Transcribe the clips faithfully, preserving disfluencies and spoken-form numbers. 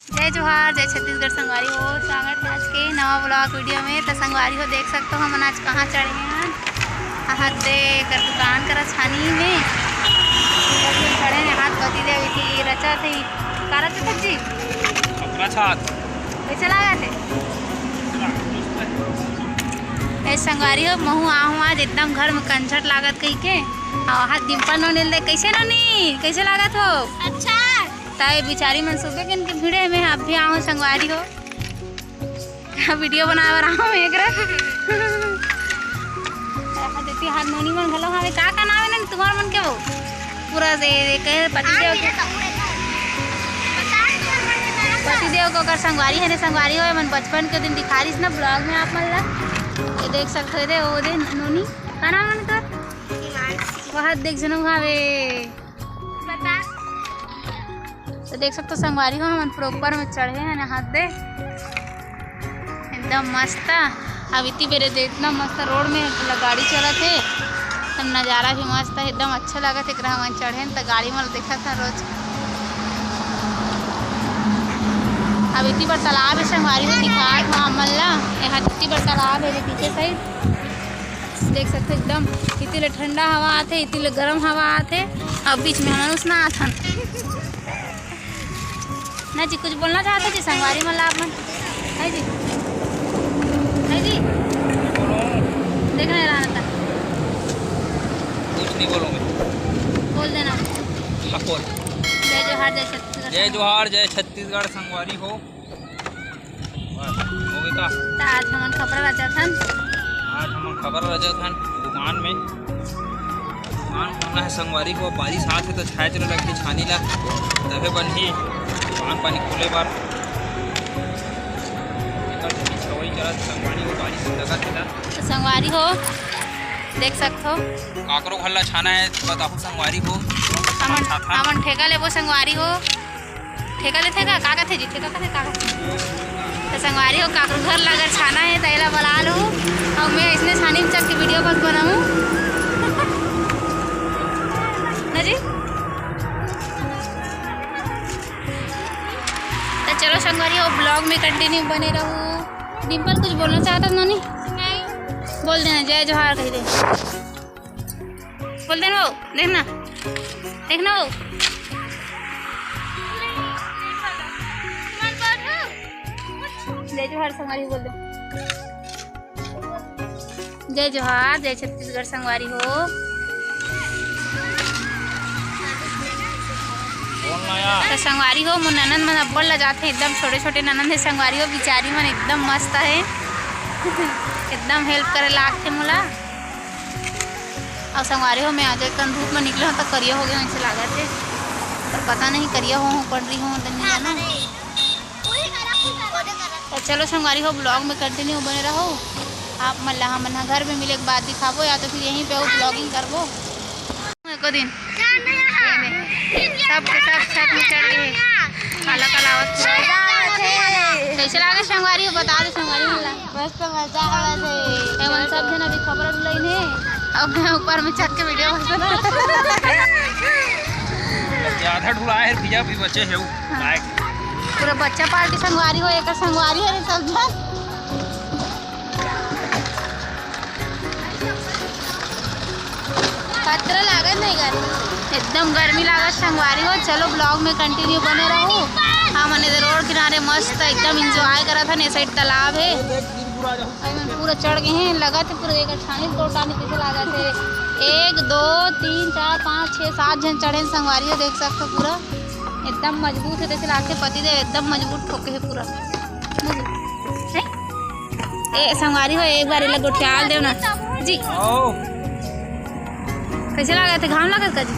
जय जोहार, जय छत्तीसगढ़ संगवारी हो, स्वागत है आज के नवा vlog video में। तो संगवारी हो, देख सकते हो हमन आज कहाँ चढ़े हैं। हद दे कर दुकान करा छानी में खड़े हैं। हाथ बती दे अभी थी रचा थे। का रचा था जी? कपड़ा छात। कैसे लगा थे? ए संगवारी हो, महू आहूँ आज एकदम घर में कंझट लागत कही के। और हाथ डिम्पल नोनी ले, कैसे नोनी, कैसे लागत हो? अच्छा। ताए बिचारी मन सुबह के इनके भिड़े में, अब भी आहूँ संगवारी हो। वीडियो बनाए बर आहूँ एकरा। हाथ देती हाथ नोनी मन घलो हावे। का, का नाम है ना तुम्हार मन के वो? पूरा दे, दे के पति देव के, पति देव के ओकर संगवारी है ने, संगवारी हो, मन बचपन के दिन दिखा रहीस ना vlog में आप मन ला। ये देख सकते हो, दे, वो दे नोनी, का नाम है ना तोर? हिमांशी। वहाँ देख जनऊ हावे। बता। तो देख सकते हो संगवारी हो, हमन पूरा ऊपर में चढ़े हैं ना, हाथ दे। एकदम मस्त। अब इतनी बेरे दे इतना मस्त रोड में गाड़ी चलत है, तब नज़ारा भी मस्त है, एकदम अच्छा लगत है। एकरा हमन चढ़े हैं तो गाड़ी में देखत है रोज। अब इतनी बड़ तालाब है संगवारी हो, दिखात हूँ आप मन ला। यहाँ इतनी बड़ तालाब है पीछे side। देख सकते हो एकदम इतनी ले ठंडा हवा आथे, इतनी ले गर्म हवा आथे। अब बीच में हमन उसना आथन। ना जी, कुछ बोलना चाहते जी संगवारी मन ला आप मन? है जी? है जी? देखना रहा था। कुछ नहीं बोलूँगा। बोल देना। हाँ, बोल। जय जोहार, जय छत्तीसगढ़। जय जोहार, जय छत्तीसगढ़ संगवारी हो। बस, हो गई का? त आज हमन खपरा रचत हन। आज हमन खपरा रचत हन दुकान में। दुकान खोलना है संगवारी हो, बारिश आत है तो छाया चला रखी छानी ला, तभे बनही दुकान पानी खोले बर। एकर छवई चलत संगवारी हो, बारिश लगत है ना। तो संगवारी हो, देख सकत हो। काकरो घर ला छाना है, बताहू संगवारी हो। हमन, छाथा। हमन ठेका लेबो संगवारी हो। ठेका लेथे का? का कथे जी? ठेका कथे का कथे? तो संगवारी हो, काकरो घर ला अगर छाना है, तो एला बला लो। और मैं इसने छानी में चक के वीडियो कॉल बनाऊँ। ना जी? तो चलो संगवारी हो, vlog में continue बने रहो। डिम्पल कुछ बोलना चाहता था नोनी? नहीं। बोल देना, जय जोहार कह दे। बोल देना वो, देखना, देखना वो। जय जोहार संगवारी बोल दे। जय जोहार, जय छत्तीसगढ़ संगवारी हो। बोल ना यार। तो संगवारी हो, मोर ननद मन अब्बड़ लजाथे, एकदम छोटे छोटे ननद है संगवारी हो, बिचारी मन एकदम मस्त है, एकदम help करे लागथे मोला। अउ संगवारी हो, मैं आज एकदम धूप में निकले हूँ तो करिया हो गया ऐसे लागत है, पर पता नहीं करिया हो, हो पड़ रही हो तो नहीं जाना। तो चलो संगवारी हो, vlog में continue बने रहो। आप मन ला हमन ह घर में मिले के बाद दिखाबो या तो फिर यहीं पे अउ vlogging करबो। एको दिन सबके सब छत में चढ़ गए। काला काला आवत। कैसे लागे संगवारी हो? बता दे संगवारी मन ला। मस्त मजा आवत है। एमन सब झन अभी खबर उलइन है। अब मैं ऊपर में चढ़ के वीडियो बना। आधा ढुला है, भैया भी बचे है वो। हाँ। पूरा बच्चा पार्टी संगवारी हो, एक संगवारी है रे सब झन। खतरा लागत नहीं गर्मी, एकदम गर्मी लागत संगवारी हो। चलो vlog में continue बने रहो। हमन इधर रोड किनारे मस्त एकदम enjoy करत हन। ए side तालाब है, अउ एमन पूरा चढ़ गए हैं, लगत है पूरा एक ठानी दो टानी जैसे लागत है। एक, दो, तीन, चार, पाँच, छः, सात झन चढ़े हैं संगवारी हो, देख सकते हो पूरा एकदम मजबूत है, जैसे लागत है पति देव एकदम मजबूत ठोके है पूरा। ए संगवारी हो, एक बार एला गोठियाल देव ना जी। आओ। कैसे लागत है? घाम लागत का जी?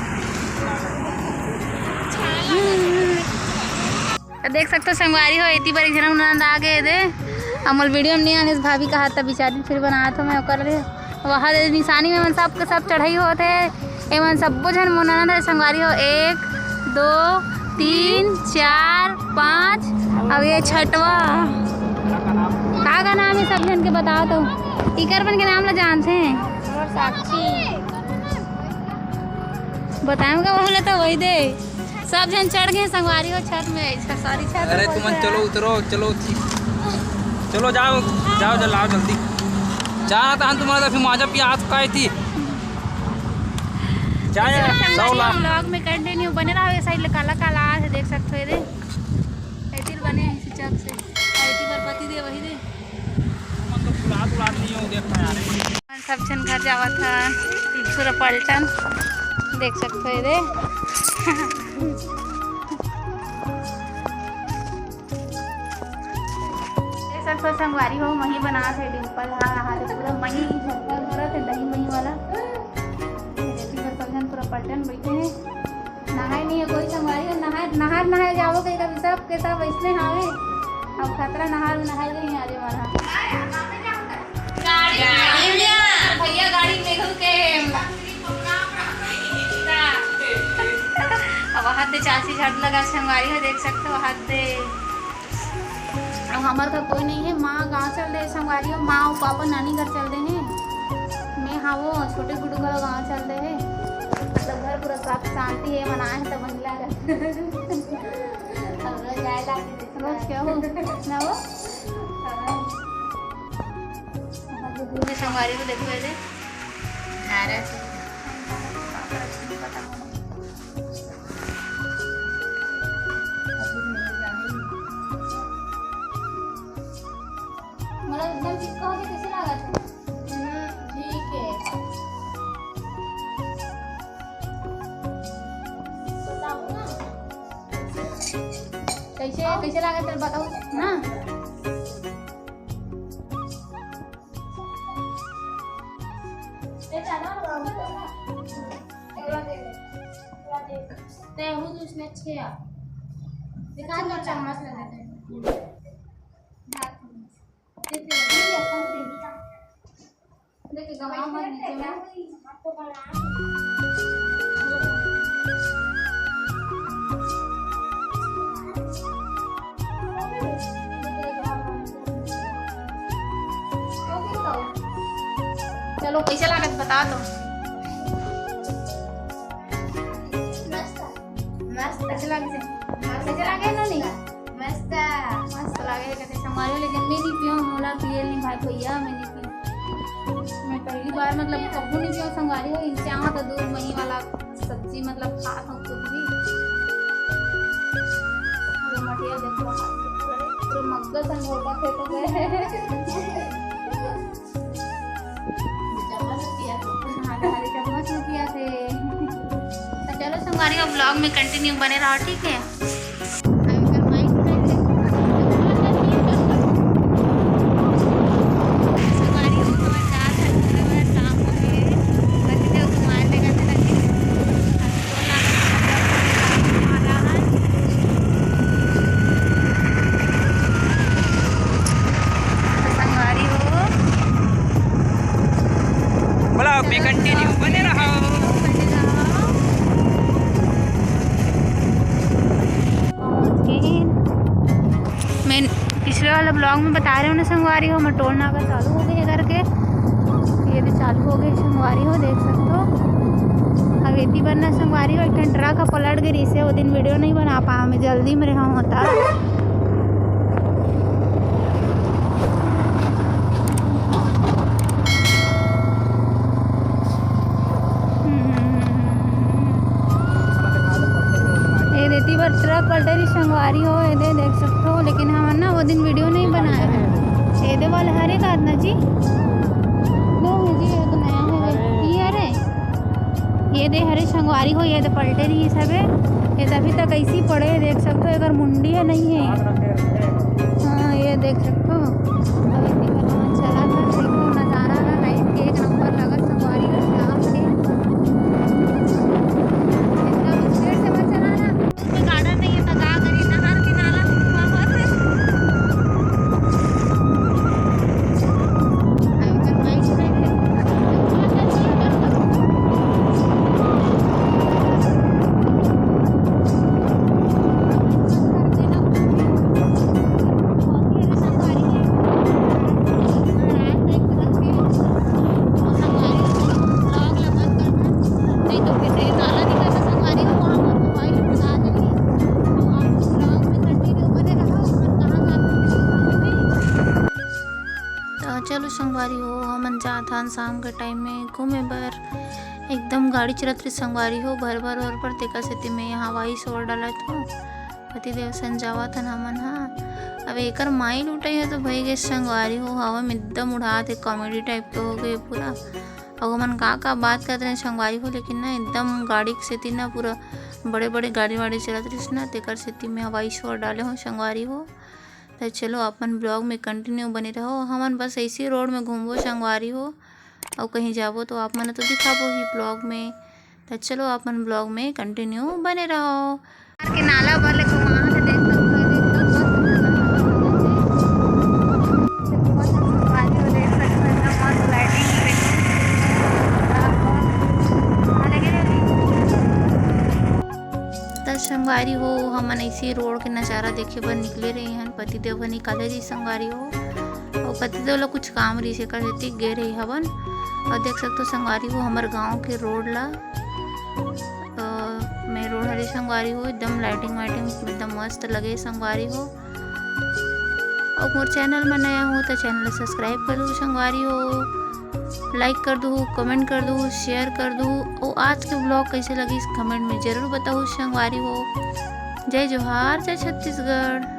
तो देख सकते हो संगवारी हो, इतनी बार एक जना ननद आ गए दे। अमल वीडियो में नहीं आने से भाभी कहा था, बेचारी फिर बनाया था मैं ओकर लिए। वहाँ दे निशानी में मन सबके सब चढ़ाई होत है। एमन सब्बो झन मोर ननद है संगवारी हो, एक, दो, तीन, चार, पाँच, अब ये छठवा। का का नाम है सब झन के बताओ तो। इकर मन के नाम ला जानते हैं? मोर साक्षी। बताएम का बोले तो वही दे। सब झन चढ़ गए संगवारी हो छत में, इसका सॉरी छत अरे में तुमन बोलते चलो हैं। उतरो, चलो ची-, चलो जाओ, जाओ जल्दी, आओ जल्दी। जाना था तुम्हारा फिर माजा पियास का थी। जाए, अच्छा, सौ लाख। Vlog में कंटिन्यू बने रहो, ये साइड ले काला काला आ है, देख सकते हो, ये दे। एतिल बने हैं इसी चक से, एतिल बर पति दे वही दे। तुमन तो फुलात उलात नहीं हो, देख ना यार। सब झन घर जावत ह, पूरा पलटन देख सकते हो, ये दे। ये सब तो संगवारी हो, मही बनात हे डिम्पल हा, हा तो पूरा मही झटका करत हे, दही मही वाला। ये देखिए, सब झन पूरा पलटन बैठे हैं। नहाए नहीं है कोई संगवारी हो, नहाए, नहाए, नहाए जाओ कहीं कभी, सब के सब ऐसने हावे। अब खतरा नहाए, नहाए जाइए आज हमारा। गाड़ी में। भैया गाड़ी में घुस के। अब वहाँ पे चाची झाड़ू लगा संगवारी हो, देख सकते हो वहाँ पे। अब हमर घर कोई नहीं है, माँ गाँव चल दे संगवारी हो, माँ और पापा नानी घर चल दे हैं। मैं हाँ वो छोटे गुड्डू घर गाँव चल दे है, मतलब घर पूरा साफ शांति है, मनाए है तो महिला घर। अब रोज आए ला रोज क्या हो ना वो। हाँ। संगवारी को देखो ये दे। भारत। मतलब एकदम चिपका होके कैसे लागत है? हम्म, ठीक है। बताओ ना। कैसे, कैसे लागत है बताओ ना। तेहू तो उसने अच्छे आ। देखा ना चम्मच लगा दे। देख, गवा मत नीचे में। चलो, कैसे लागत बता दो। मस्त। मस्त। कैसे लागे से? मस्त। कैसे लागे नोनी? मस्त। मस्त लागे, कहते संगवारी हो, लेकिन मैं नहीं पियो, मोला पिए नहीं भाई भैया, मैं नहीं पियो। मैं पहली बार, मतलब, कभू नहीं पियो संगवारी हो, इनसे आवा तो दूध मही वाला सब्जी, मतलब, खा था कुछ भी। अरे मटिया देखो, पूरा मग्गा संग होता थे तो गए। हाँ, तुम्हारी चम्मच में किया थे। तो चलो संगवारी, अब vlog में continue बने रहो, ठीक है? संगवारी, वो हमारे साथ है, पूरा काम हो गए। बच्चे को मारने का था, लेकिन संगवारी हो। Vlog में continue बने रहो। मैं पिछले वाला vlog में बता रहे हो ना संगवारी हो, मैं टोल नाका चालू हो गई है करके। ये भी चालू हो गई संगवारी हो, देख सकते हो। अब एती बनना संगवारी हो, एक ठन ट्रक ह पलट गई, इसे वो दिन video नहीं बना पाया, मैं जल्दी में रहा होता। ये देती बर ट्रक पलटे रही संगवारी हो, ये दे देख सकते हो, लेकिन हमन ना वो दिन video नहीं बनाया है। ये दे वाले हरे का ना जी, वो है जी, ये तो नया है, ये हरे, ये दे हरे संगवारी हो, ये दे पलटे रही सबे, ये तभी तक ऐसी पड़े, देख सकते हो, अगर मुंडी है नहीं है। हाँ, ये देख सकते हो। अभी भी बनाना चला था, देखो नजारा ना लाइट के एक नंबर लगत संगवारी हो, क्या आपके। इतना भी स्पीड से मत चलाना। कोई गार्डन नहीं है, तो का करी, नहर किनारा हुआ हुआ था। चलो संगवारी हो, हमन जात हन शाम के टाइम में घूमे बर। एकदम गाड़ी चलत रही संगवारी हो, भर भर भर भर, तेकर सेती मैं यहाँ voice over डालत हूँ। पतिदेव सन जावत हन हमन हा। अब एकर माई लुटाई है तो भई गे संगवारी हो, हवा में एकदम उड़ात है, comedy type के हो गए पूरा। अब हमन का का बात करत रहे संगवारी हो, लेकिन ना एकदम गाड़ी के सेती ना पूरा बड़े बड़े गाड़ी वाड़ी चलत रहिस ना, तेकर सेती मैं voice over डाले हूँ संगवारी हो। तो चलो अपन vlog में continue बने रहो, हमन बस ऐसे ही road में घूमबो संगवारी हो, और कहीं जाबो तो आप मन तो दिखाबो ही vlog में। तो चलो अपन vlog में continue बने रहो। के नाला भर ले घुमा के देख सकते हो, एकदम मस्त नजारा है। मस्त lighting, त संगवारी हो, हमन ऐसे road के नजारा देखे बर निकले रहे हन। पतिदेव ह निकाले रही संगवारी हो, और पतिदेव ला कुछ काम रही से कर देती गे रही हवन। और देख सकते हो संगवारी हो, हमर गांव के road ला, अ, main road हरे संगवारी हो, एकदम lighting वाइटिंग एकदम मस्त लगे संगवारी हो। और मोर channel में नया हो तो channel subscribe कर दो संगवारी हो, like कर दो, comment कर दो, share कर दो। और आज के vlog कैसे लगी इस comment में जरूर बताओ संगवारी हो। जय जोहार, जय छत्तीसगढ़।